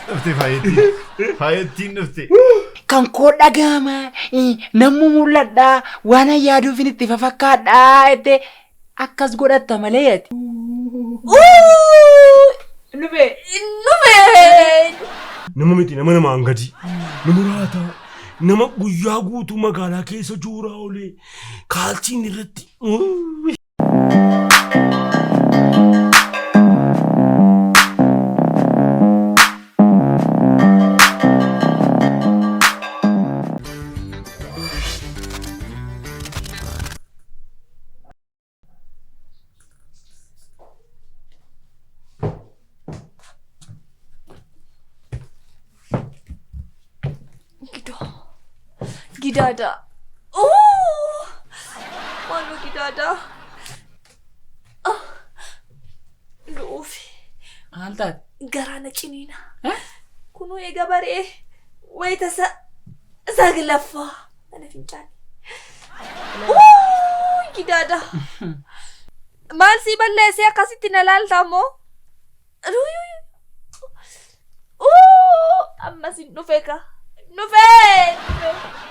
Dhufte faayettiin. Faayettiin dhufte. Kan koo dhaga'ama nammu mul'adha waan yaaduufin itti fafakkaadha jettee akkas godhatta malee ati. Nufe. Nufe. Nama miti nama namaan gadi. Nama raataa. Nama guyyaa guutuu magaalaa keessa jooraa oolee kaalchiin irratti. Gidoo. Gidaada. Ooh! Maaloo gidaada. Ah! Du'uufi. Maal taate? Garaa na ciniina. Eh? Kunuu eega bari'ee wayita saglaffaa mana fincaanii. Ooh! Gidaada. Maal sii balleessee akkasitti na laalta ammoo? Ooh! Ammas hin dhufe ka. Dhufe! Dhufe!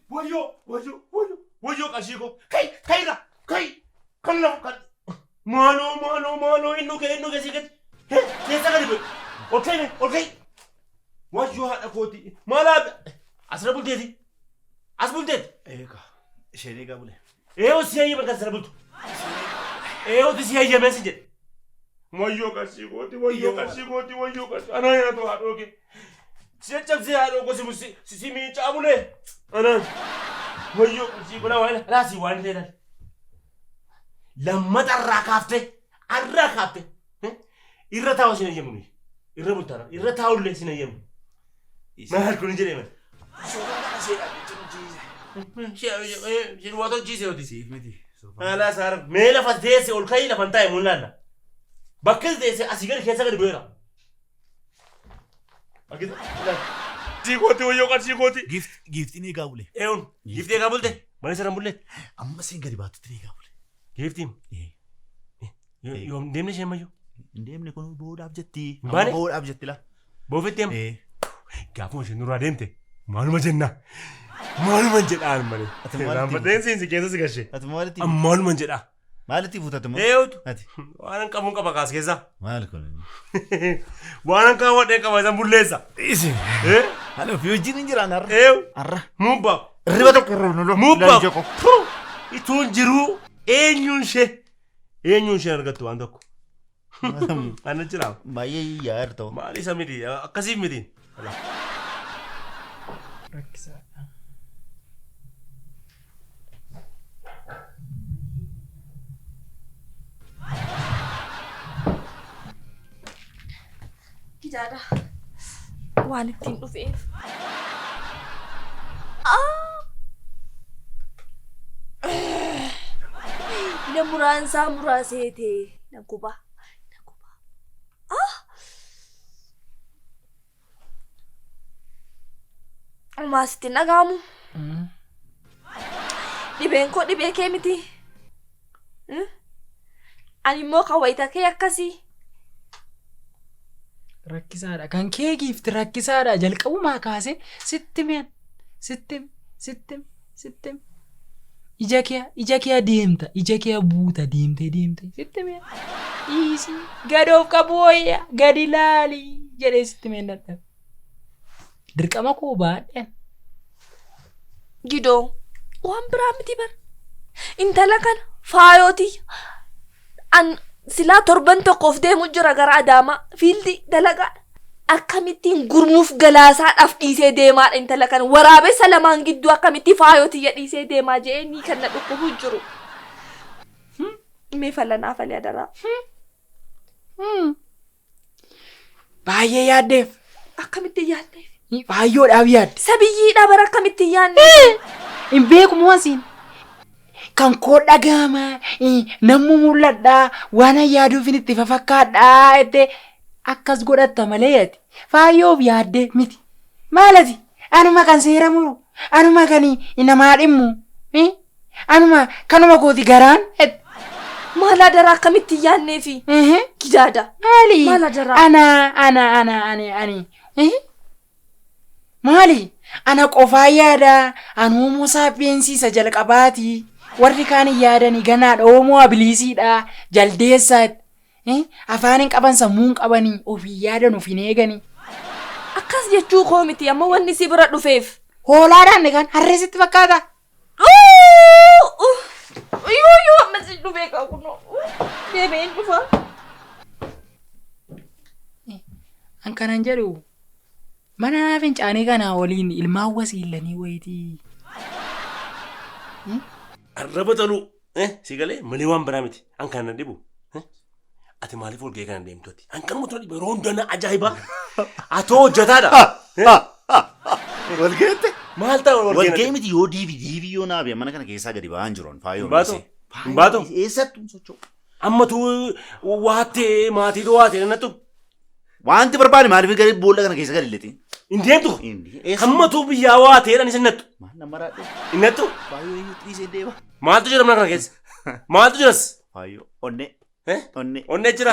Wayyoo wayyoo wayyoo wayyoo qarshii koo kai kairra kai kan lafa kan maaloo maaloo maaloo inni kee inni kee si gadi keessa gadi bu'e ol ka'i mee ol ka'i wayyoo haadha kooti maalaa asirra bulteeti as bulteeti Eegaa isheen eegaa bule. eeyo si hayyame kan asirra bultu eeyooti si hayyame si jedhe wayyoo qarshii kooti wayyoo qarshii kooti wayyoo qarshii anaa nyaatu haadhoo kee si caccabsee haadhoo koo si si si miicaa bulee anaan wayyoo qarshii koo waan laasii waan ta'e laal lammata irraa kaaftee arraa kaaftee irra taa'u sin hayyamu nuyi irra bultaana irra taa'ullee sin hayyamu maal kun jedhee man isheen waa tolchiise yooti Siif miti. Soofaan. Alaa saara mee lafa teesse ol ka'ii lafan taa'e mul'anna. Bakka teesse asii gadi keessa gadi bu'eera. Qarshii kooti wayyoo qarshii kooti. Giiftiin eegaa bule. Eewun giiftii eegaa bulte mana seeraan bulle Amma isheen gadi baatutti eegaa bule. giiftiin yoom deemne isheen mayyuu Hin deemne kun boodhaaf jetti. Hin baane? Amma boodhaaf jetti la. boofetti amma gaafuma isheen nurraa deemte maaluma jenna maaluma jedhaan malee. Ati maalitti Raanfateen siinsi keessa si gashee Ati maalitti maaluma jedhaa. maalitti fuutatu moo? Eewutu Ati waan qabuun qaba kaas keessaa. maal kun? Waan kaawwadhee qaba isan bulleessa. Isi. Eh? Ani ofii wajjin hin jiraan har'a. Eew. Har'a. Mubba. Riba tokko irra nu Mubba. Ituun jiruu eenyuun ishee eenyuun ishee argattu waan tokko. Ana jira. Baay'ee yaa'ar ta'u. Maal isa miti akkasiif miti. Rakkisaadha. Gidaada. Waan ittiin dhufeef. Ah! Na muraansaa muraaseete. Na guba. Na guba. Ah! Homaa sitti hin dhaga'amu. Dhibeen koo dhibee kee miti. Hmm? Ani immoo kan wayita kee akkasii. Rakkisaadha. Kan kee giifti rakkisaadha. Jalqabumaa kaasee sitti mi'an. Sitti hime, sitti hime, sitti hime. Ija kee ija kee deemta. Ija kee buuta deemtee deemtee sitti mi'an. Dhiisii gad of qabu wayya gad ilaali jedhee sitti mi'an dadhabe. Dirqama koo baadheen. Gidoo waan biraa miti bar. Intala kana faayooti. An silaa torban tokkoof deemu jira gara Adaamaa. Fiildi dalagaa. Akkamittiin gurmuuf galaasaadhaaf dhiisee deemaadha intala kana. Waraabessa lamaan gidduu akkamitti faayotiyya dhiisee deemaa jedhee ni kan na dhukkubu jiru. Mee fala naa fali adaraa. Baay'ee yaaddeef. Akkamittiin yaadneef? Faayyoodhaaf yaadde. Sabiyyiidha bara akkamittiin yaadneef? Hin beeku moo asiin? Kan koo dhaga'ama nammu mul'adha waan yaaduufin itti fafakkaadha jettee akkas godhatta malee ati faayyoof yaaddee miti. Maal ati? Anuma kan seera muru, anuma kan namaa dhimmu, anuma kanuma kooti garaan jette. Maal adaraa akkamitti hin yaadneefi? Gidaada. Maali? Maal adaraa? Ana ana ana ani ani. Maali? Ana qofaa yaada. Ani homo sapiensii isa jalqabaati. Warri kaan hin yaadani ganaadha. Homo habilisiidha. Jaldeessaati. Afaan hin qaban sammuu hin qabanii. Ofii yaadan of hin eegani. Akkas jechuu koo miti amma wanni si bira dhufeef. Hoolaadhaan kan harree sitti fakkaata. Iyyuu iyyuu amma si dhufee qabu deebi'een dhufa. An kanan jedhu mana fincaanii kana waliin ilmaan wasiillanii wayitii. Arraba toluu si galee malee waan biraa miti. An kana na dhibu. Ati maaliif ol ga'ee kana deemtu ati? An kanuma tura dhiba yeroo hundaa na ajaa'iba. Atoo hojjetaadha. Wal geette? Maal ta'a wal Wal ga'ee? ga'ee miti yoo diivi diivi yoo naabe mana kana keessaa gadi ba'aan jiru faayoo. Hin baatu? Hin baatu? Eessattuu hin socho'u. Ammatu waattee maatiitu waattee nattu. Wanti barbaade maaliif gadi boolla kana keessa gadi lixi? Hin deemtu. Eessa? Hammatu biyyaa waateedhaan isin nattu. Maal nama raadhe? Hin nattu. Faayoo eenyutti dhiisee deema? Maaltu jira mana kana keessa? Maaltu jiras? Faayoo onnee. Onnee. Onnee jira.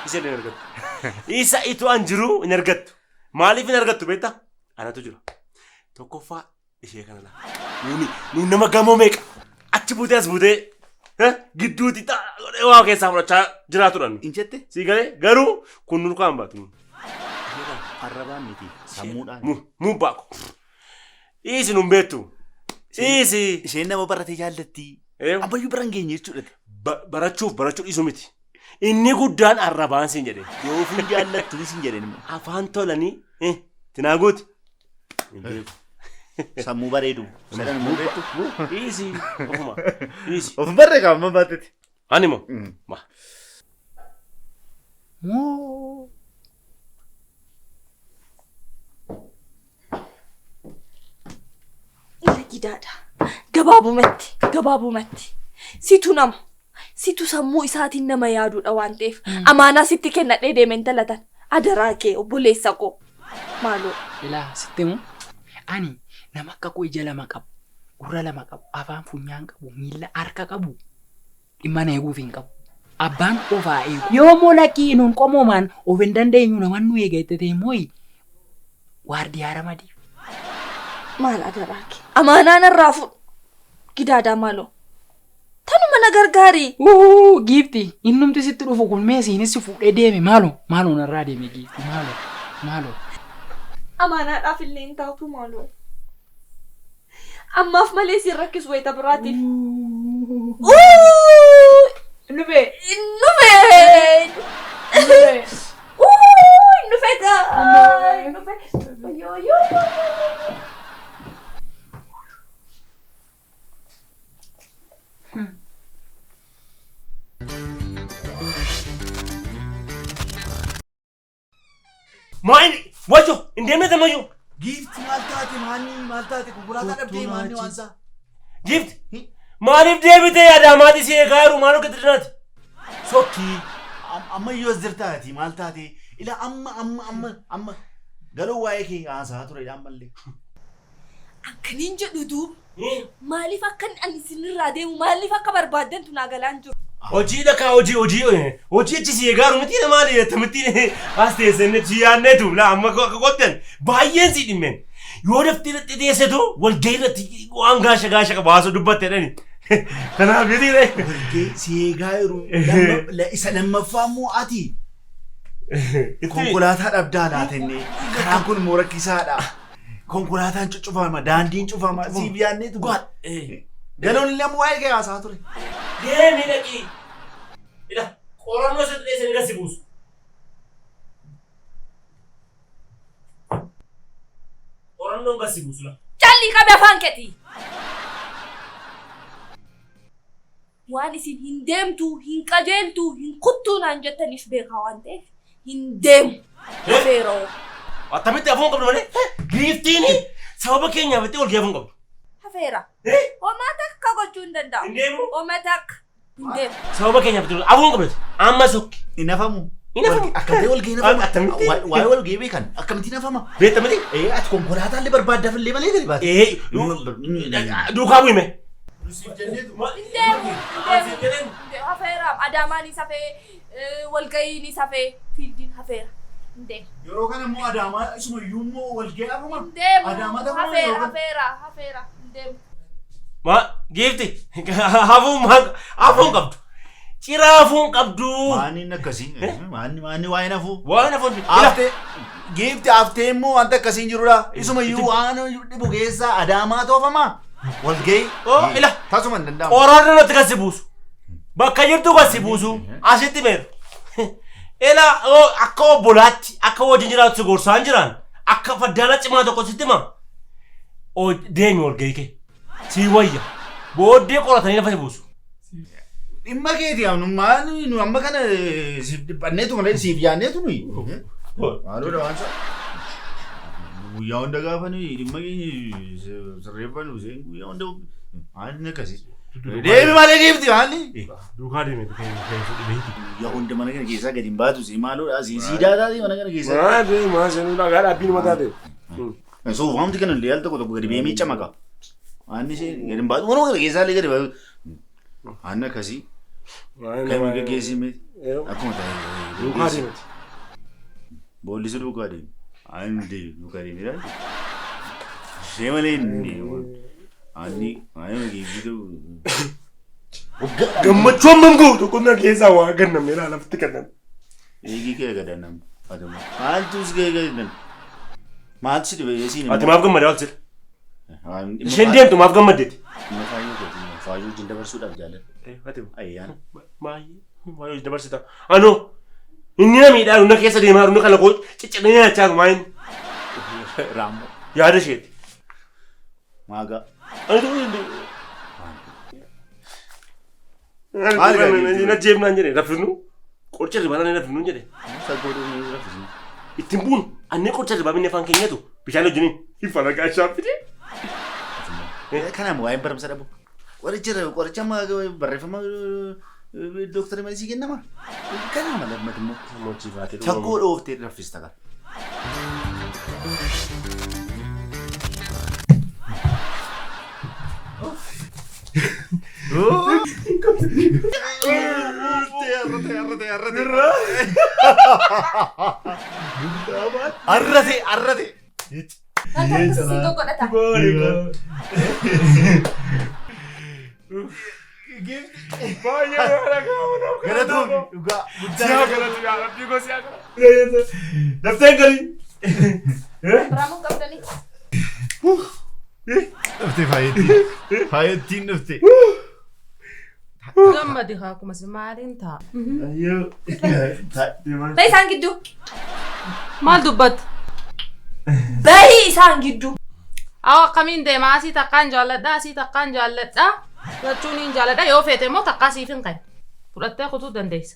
Isa hin argattu. Isa itu an jiru hin argattu. Maaliif hin argattu beektaa? Anatu jira. Tokkoffaa ishee kana laa. Nuuni nuun nama gamoo meeqa? Achi buutee as buutee gidduutti waa keessaa fudhachaa jiraatudha. Hin jette? Si galee garuu kun nurkaan baatu. Arrabaan miti sammuudhaan. Muu baako. Dhiisi nun beektu. Dhiisi. Isheen nama baratee jaallatti. Ammayyuu bira hin geenye jechuudha. Barachuuf barachuu dhiisuu miti. Inni guddaan arrabaan siin jedhe. Yoo ofiin jaallattu siin jedhe immoo. Afaan tolanii tinaa guuti. Sammuu bareedu. Sadan immoo beektu. Dhiisi ofuma. Dhiisi. Of barree qaama baatetti. Ani moo? Ma. Moo. Ila gidaadha. Gabaabumatti gabaabumatti situ nama situ sammuu isaatiin nama yaaduudha waan ta'eef amaanaa sitti kennadhee deeme intala tan adaraa kee obboleessa koo maaloo. Ilaa sitti himu ani nama akka koo ija lama qabu gurra lama qabu afaan funyaan qabu miila harka qabu dhimma na eeguuf hin qabu. Abbaan qofaa eegu. Yoo immoo lakkii nuun qomoomaan of hin dandeenyu naman nu eega itti ta'e immoo waardiyaa ramadiif. Maal adaraa kee amaanaa narraa fudhu gidaadaa maaloo tanuma na gargaari. Wuu giifti innumti sitti dhufu kun mee isiinis si fuudhee deeme maaloo maaloo narraa deeme giifti maaloo maaloo. Amaanaadhaaf illee hin taatu maaloo. Ammaaf malee siin rakkisu wayita biraatiif. Nufe. Nufe. Nufe gaa. Nufe. Yoo yoo yoo. Maayini wajjo hin deemne tamayyuu. Giifti maal taate maanni maal taate konkolaataa dhabdee maanni waan isaa. Giifti maaliif deebitee Adaamaati si eegaa jiru maal hojjete dinaati? Sokkii. Amma iyyuu as jirtaati maal taate ila amma amma amma amma galoo waa'ee kee haasaa turedha ammallee. Akkaniin jedhu duuba maaliif akka ani isinirraa deemu maaliif akka barbaaddantu naa galaan jiru. Hojii dhakaa hojii hojii hojii achi si eegaa jiru miti maali akkamittiin as teessee si yaadneetu laa amma akka qottan baay'een si dhimmeen yoo daftee irratti teessetu walgahii irratti waan gaasha gaasha qabu haasoo dubbatte dhani. Kanaaf miti ree. Walgahii si eegaa jiru isa lammaffaa immoo ati konkolaataa dhabdaa laatenne karaan kun immoo rakkisaadha. Konkolaataan cuccufama daandiin cufama siif yaadneetu. Galoon illee amma waa'ee kee haasaa ture. Deemi dhaqii. Ila qorannoo sitti dhiyeessanii gadi si buusu. Qorannoon gadi si buusu la. Callii qabe afaan keetii. Waan isin hin deemtu, hin qajeeltu, hin kuttuu naan jettaniif beekaa waan ta'eef hin deemu. Feeroo. Attamitti afuun qabdu malee giiftiin sababa keenyaaf itti ol geefuun qabdu. Hafeera. Homaa takka gochuu hin danda'u. Hin deemu. Homaa takka hin deemu. Sababa keenyaaf itti afuun qabdu. Amma sokki. Hin hafamu. Hin hafamu. Akkamittiin wal gahee nafama? Akkamitti? Waa'ee wal gahee beekan akkamittiin hafama? Beekta miti? Ati konkolaataa illee barbaaddaaf illee malee gadi baate. Duukaa bu'ime. Nu siif jenneetu. Hin deemu, hin deemu. Hafeera, Adaamaanis hafee, walga'iinis hafee, fiildiin hafeera. Hin deemu. Yeroo kana immoo Adaamaa isuma iyyuu immoo walga'ii hafuma. Hin deemu. Adaamaa ta'uu Hafeera, yeroo kana. hafeera, hafeera. Hin deemu. Ma giifti hafuun maal hafuun qabdu. Ciraa hafuun qabdu. Maanni inni akkasii? Maanni maanni waa'ee nafuu? Waan hafuun. Haftee giifti haftee immoo wanta akkasii hin jirudha. Isuma iyyuu waan dhibu keessaa Adaamaa toofamaa. Walga'ii. Oh, ila. Tasuma hin danda'amu. Qoraan irratti kan si buusu. Bakka jirtu kan si buusu. Asitti meeru. Ila akka obbolaatti akka wajjin jiraatu si gorsaan jiraan akka faddaala cimaa tokko sitti hima. Deemi walga'ii kee. Si wayya. Booddee qoratanii lafa si buusu. Dhimma keeti nu maal nu amma kana siif dhiphanneetu malee siif yaanneetu nuyi. Maaloodha waan isaa. Guyyaa hunda gaafa nuyi dhimma keenya sirreeffannu isheen guyyaa hunda maalli akkasii. Deemi malee giifti maalli. Duukaa deemi kan fuudhi beeki. Guyyaa hunda mana kana keessaa gadi hin baatu si maaloodha si siidaa taate mana kana keessaa. Maal deemu maal seenuu dhagaa dhaabbiin mataa ta'e. So waamti kana illee al tokko tokko gadi ba'ee miicca maka. Waan isheen gadi hin baatu manuma kana keessaa illee gadi baatu. Waan akkasii kan gaggeessii miti. Akkuma ta'e. Duukaa deemati. Boolli si duukaa deemi. Ani deemi duukaa deemi. Ishee malee hin deemu. Ani ani geejjiba. Gammachuu hammam gahu tokko na keessaa waa ganname laa lafti kanname. Eegii kee gadanam. Maaltu si kee gadanam? Maaltu si dhibe siin Ati maaf gammadee wal sirri? Isheen deemtu maaf gammaddeeti? Dhimma faayyoo kooti. Faayyoo wajjin dabarsuudhaaf jaalladha. Ati Ayyaana. Maayii maayii dabarsita. Anoo inni na miidhaa na keessa deemaa jiru kana koo cicciree nyaachaa jiru maayin Raammoo. yaada isheeti. Maagaa. Ani tokko hin Maali gaa Na jeefnaan jedhe raffisnu qoricha ribaa na raffisnu jedhe. Saggoo dhumee raffisnu. Ittiin buunu annee qoricha ribaa binne afaan keenyatu bishaan wajjiniin hin falagaa shaaffite. Kanaaf waa'een barumsa dhabu. Qoricha qoricha barreeffama dooktarri malee sii kennama. Kanaa malee ammati immoo. Saggoo dhooftee raffista kana. Arrate arrate. Wanta akkasii siin godhata. Galatoon dhugaa guddaa. Dafteen galii. Biraamuun qabdanii. Dhufte faayettiin. Faayettiin dhufte. Gammadi haa akkuma si maaliin ta'a? Bahi isaan gidduu. Maal dubbatta? Bahi isaan gidduu. Awa akkamiin deema asii takkaan jaalladha asii takkaan jaalladha jechuun hin jaalladha yoo feete immoo takkaa siif hin qabu. Fudhattee kutuu dandeessa.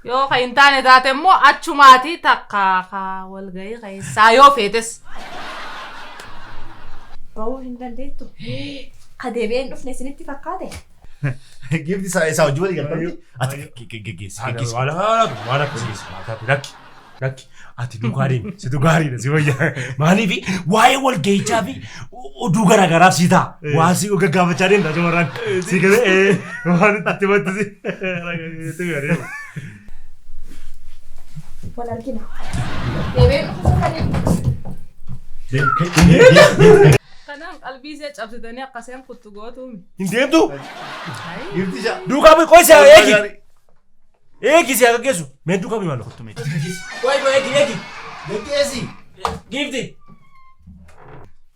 Yoo kan hin taane taate immoo achumaatii takka ka walgahii keessaa yoo feetes. Bahuu hin dandeettu. Ka deebi'ee hin dhufne isinitti fakkaate. Gifti isaa isaa hojii walii galfamti. Ati geggeessi geggeessi. Waan waan akkasii lakki lakki ati duukaa deemi situ gaariidha si wayya maaliif waa'ee walgahichaa fi oduu garaagaraaf si ta'a waan si gaggaafachaa deemta shamarran si galee waan itti mattisi itti galee. Wal argina. Deebi'ee hin dhufu kan Kanaan qalbii ishee cabsitanii akkaseen kuttu gootuumi. Hin deemtu Gifti isaa. duukaa bu'i qoy si eegi eegi si gaggeessu mee duukaa bu'i maaloo. Qoy qoy eegi eegi Geggeessi. giifti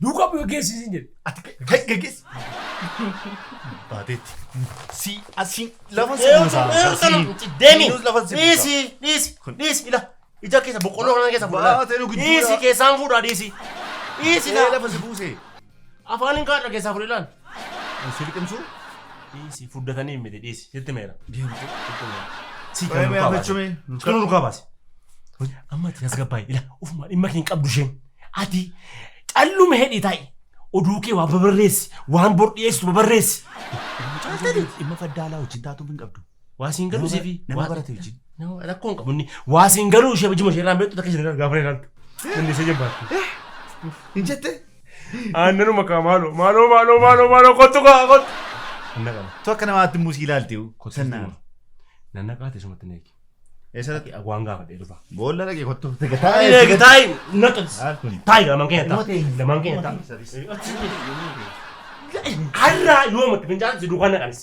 duukaa bu'i gaggeessi siin jedhe. Ati geggeessi. Baateetti. Si asiin lafa si buusa. Deemi. Lafa si buusa. Dhiisi dhiisi dhiisi ila ija keessa boqqolloo kana keessa fuudhaa. Baatee nu gidduudha. Dhiisi keessaan fuudhaa dhiisi. Dhiisi Ee, lafa si buuse. Afaan hin kaadha keessaa fuudhee laal. Si liqimsuu? Dhiisi fuddatanii miti dhiisi sitti meera. Deemtu. Si Baay'ee kan duukaa baase. baachumee. Kan duukaa baase. Amma ati tasgabbaa'e ila ofuma dhimma kee hin qabdu isheen. Ati callume hedhii taa'i. Oduu kee waan babarreessi waan bor dhiyeessitu babarreessi. Dhimma faddaalaa wajjin taatuuf hin qabdu. Waa siin galuu sifi. Nama barate wajjin. Nama rakkoo hin qabu inni. Waa siin galuu ishee jima ishee irraan beektu takka ishee gaafa ilaaltu. Inni ishee jabbaatti. Hin jette? Aannanuma kaa maaloo maaloo maaloo maaloo maaloo kottu kaa kottu. Nannaqama. Tu akka namaatti immoo si ilaalte sannaa. Nannaqaa teessumatti na eegi. Eessatti? Waan gaafadhee dhufa. Boolla dhaqee kottu. Taayi taayi naqas. Maal kun? Taayi lamaan keenya ta'a. Lamaan keenya ta'a. Har'a yoomatti fincaan si duukaa naqanis.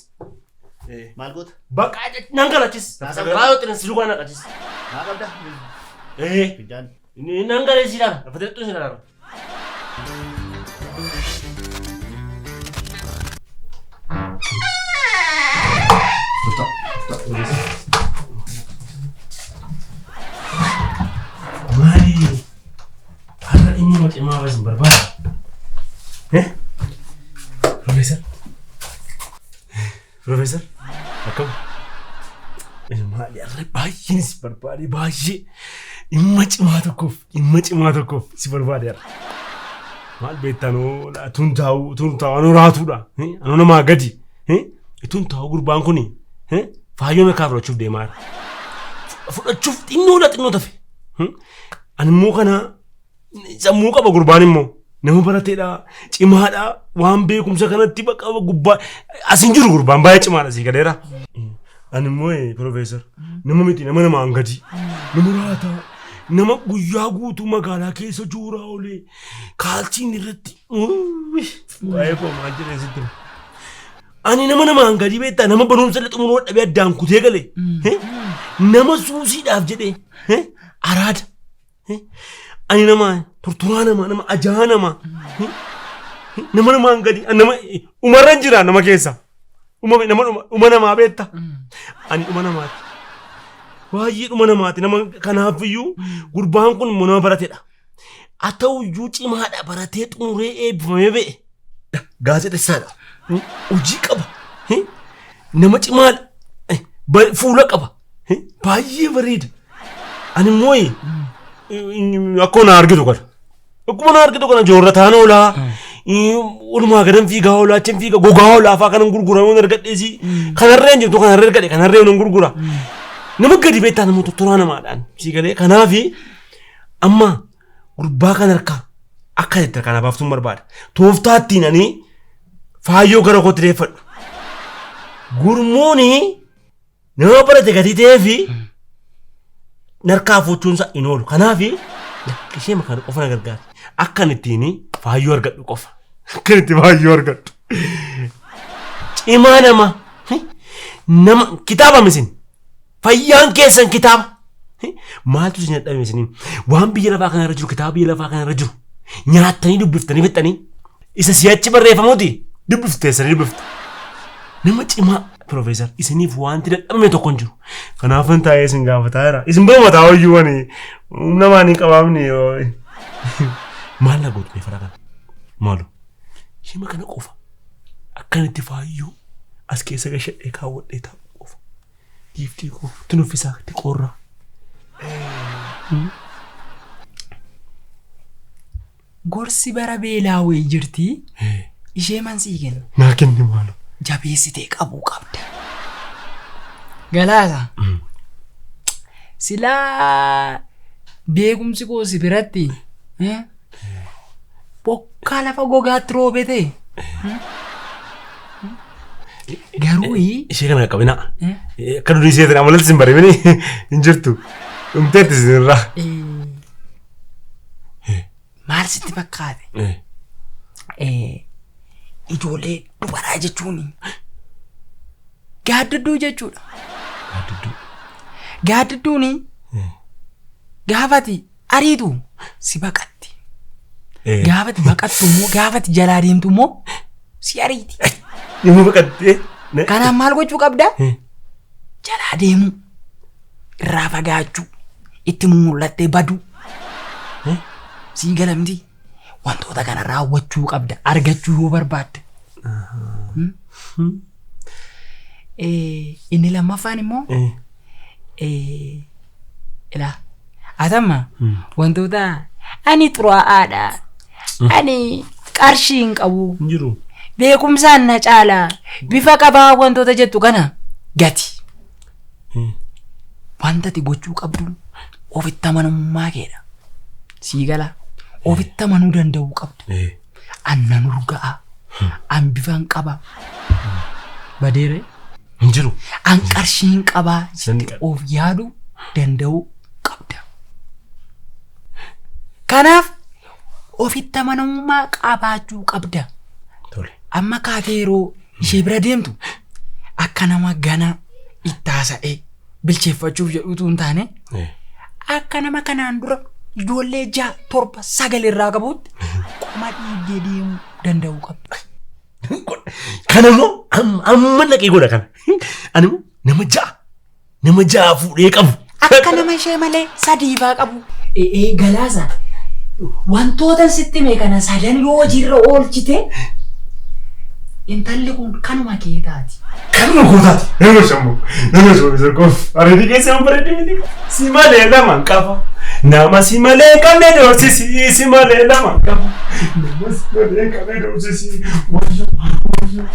Maal goota? Bakka nan galachis. Sagaraa yoo xirin si duukaa naqachis. Naa qabda? Fincaan. Nan galee si ilaala. Lafa xixiqqoo si ilaala. Maali? Har'a dhimma cimaa isin barbaada. Profeesar. Profeesar. Akkam? Maali har'a baay'een si barbaade baay'ee dhimma cimaa tokkoof dhimma cimaa tokkoof si barbaade har'a. Maal beektanoo tun taa'u tun taa'u anoo raatuudha. Anoo namaa gadi. Tun taa'u gurbaan kuni faayyoon harkaa fudhachuuf deemaa jira. Fudhachuuf xinnoodha xinnoo tafe. Ani immoo kana sammuu qaba gurbaan immoo nama barateedha cimaadha waan beekumsa kanatti bakka gubbaa as hin jiru gurbaan baay'ee cimaadha sii galeera. Ani immoo profeesar nama miti nama namaan gadi nama raataa nama guyyaa guutuu magaalaa keessa jooraa oolee kaalchiin irratti waa'ee koo maal jedhee sitti hima. Ani nama namaan gadi beektaa nama barumsa illee xumuruu dadhabee addaan kutee gale nama suusiidhaaf jedhee araada. Ani nama tortoraa nama nama ajaa nama nama namaan gadi nama umarra jira nama keessa. Uma nama dhuma namaa beekta. Ani dhuma namaati. Baay'ee dhuma namaati nama kanaafiyyuu gurbaan kun immoo nama baratedha. Haa ta'uyyuu cimaadha baratee xumuree eebbifamee ba'e. Gaazexeessaadha. Hojii qaba. Nama cimaadha. Fuula qaba. Baay'ee bareeda. Ani immoo akkuma na argitu kana. Akkuma na argitu kana joorrataan oolaa. Walumaa gadan fiigaa oolaa achiin fiigaa gogaa oolaa fa'aa kanan gurgura yoon argadheesi. Kanarree hin jirtu kanarree argadhe kanarree yoon gurgura. Nama gadi beektaa nama tottoraa namaadhaan sii galee kanaafi amma gurbaa kan harkaa akka jette kana baaftuun barbaada. Tooftaa ittiin ani faayyoo gara kootti deeffadhu. Gurmuuni nama barate gatii ta'eefi narkaa fuuchuunsa hin oolu. Kanaafi ishee makaan qofa na gargaara. Akkan ittiin faayyoo argadhu qofa. Akkan itti faayyoo argadhu. Cimaa nama. Nama kitaaba misin. Fayyaan keessan kitaaba. Maaltu isin dadhabe isiniin? Waan biyya lafaa kanarra jiru kitaaba biyya lafaa kanarra jiru nyaattanii dubbiftanii fixxanii isa si'achi barreeffamuuti dubbifteessanii dubbiftu. Nama cimaa Profeesar isiniif wanti dadhabame tokko hin jiru. Kanaafan taa'ee isin gaafataa jira. Isin bira mataa hoyyuu ani humna maan hin qabaamne. Maal na gootu mee fara kana? Maalu hima kana qofa akkan itti faayyuu as keessa gashadhee kaawwadhee taa'u qofa. Giiftii koo itti nuffisaa itti qorraa. Gorsi bara beelaa wayii jirti. Ishee man sii kenna. Naa kenni maalo. Jabeessitee qabuu qabda. Galaasa. Silaa beekumsi koo si biratti bokkaa lafa gogaatti roobe ta'e. Garuu Ishee kana qaqqabinaa. Akka durii seetan amalatti isin bareemini hin jirtu. Dhumteetti isinirraa. Maal sitti fakkaate? Ijoollee dubaraa jechuun gaaddidduu jechuudha. Gaaddidduu. Gaaddidduun gaafati ariitu si baqatti. Gaafati baqattu immoo gaafati jalaa deemtu immoo si ariiti. Dhimma baqattee. Kanaaf maal gochuu qabda? Jalaa deemuu, irraa fagaachuu, itti mumul'attee baduu. Sii galamti wantoota kana raawwachuu qabda argachuu yoo barbaadde. Inni lammaffaan immoo ilaa atamma wantoota ani xuraa'aadha ani qarshii hin qabu Hin jiru. beekumsaan na caalaa bifa qabaa wantoota jettu kana gati. Wanta ati gochuu qabdu ofitti amanamummaa keedha. Sii gala ofitti amanuu danda'uu qabda. Annan urga'a. An bifan qaba. Badeere. Hin jiru. An qarshiin qabaa Nan jettee qaba. of yaaduu danda'uu qabda. Kanaaf ofitti amanamummaa qabaachuu qabda. Tole. Amma kaatee yeroo ishee bira deemtu akka nama ganaa itti haasa'ee bilcheeffachuuf jedhutu hin taane akka nama kanaan dura ijoollee 6, 7, 9 irraa qabutti qoma dhiibdee deemuu danda'uu qabda. Kana immoo amma dhaqee godha kana. Ani immoo nama 6 nama 6 fuudhee qabu. Akka nama ishee malee 3 faa qabu. Ee galaasa wantoota sitti hime kana sadan yoo hojiirra oolchite intalli kun kanuma kee taati. Kanuma koo taati. Nama shammuu. Nama shammuu zargoof. Areedii keessa hin bareeddi miti. Si malee lama hin qaba. Nama si malee hin qabne doorsisi. Si malee lama hin qaba. Nama si malee hin qabne doorsisi. Wayyoo wayyoo.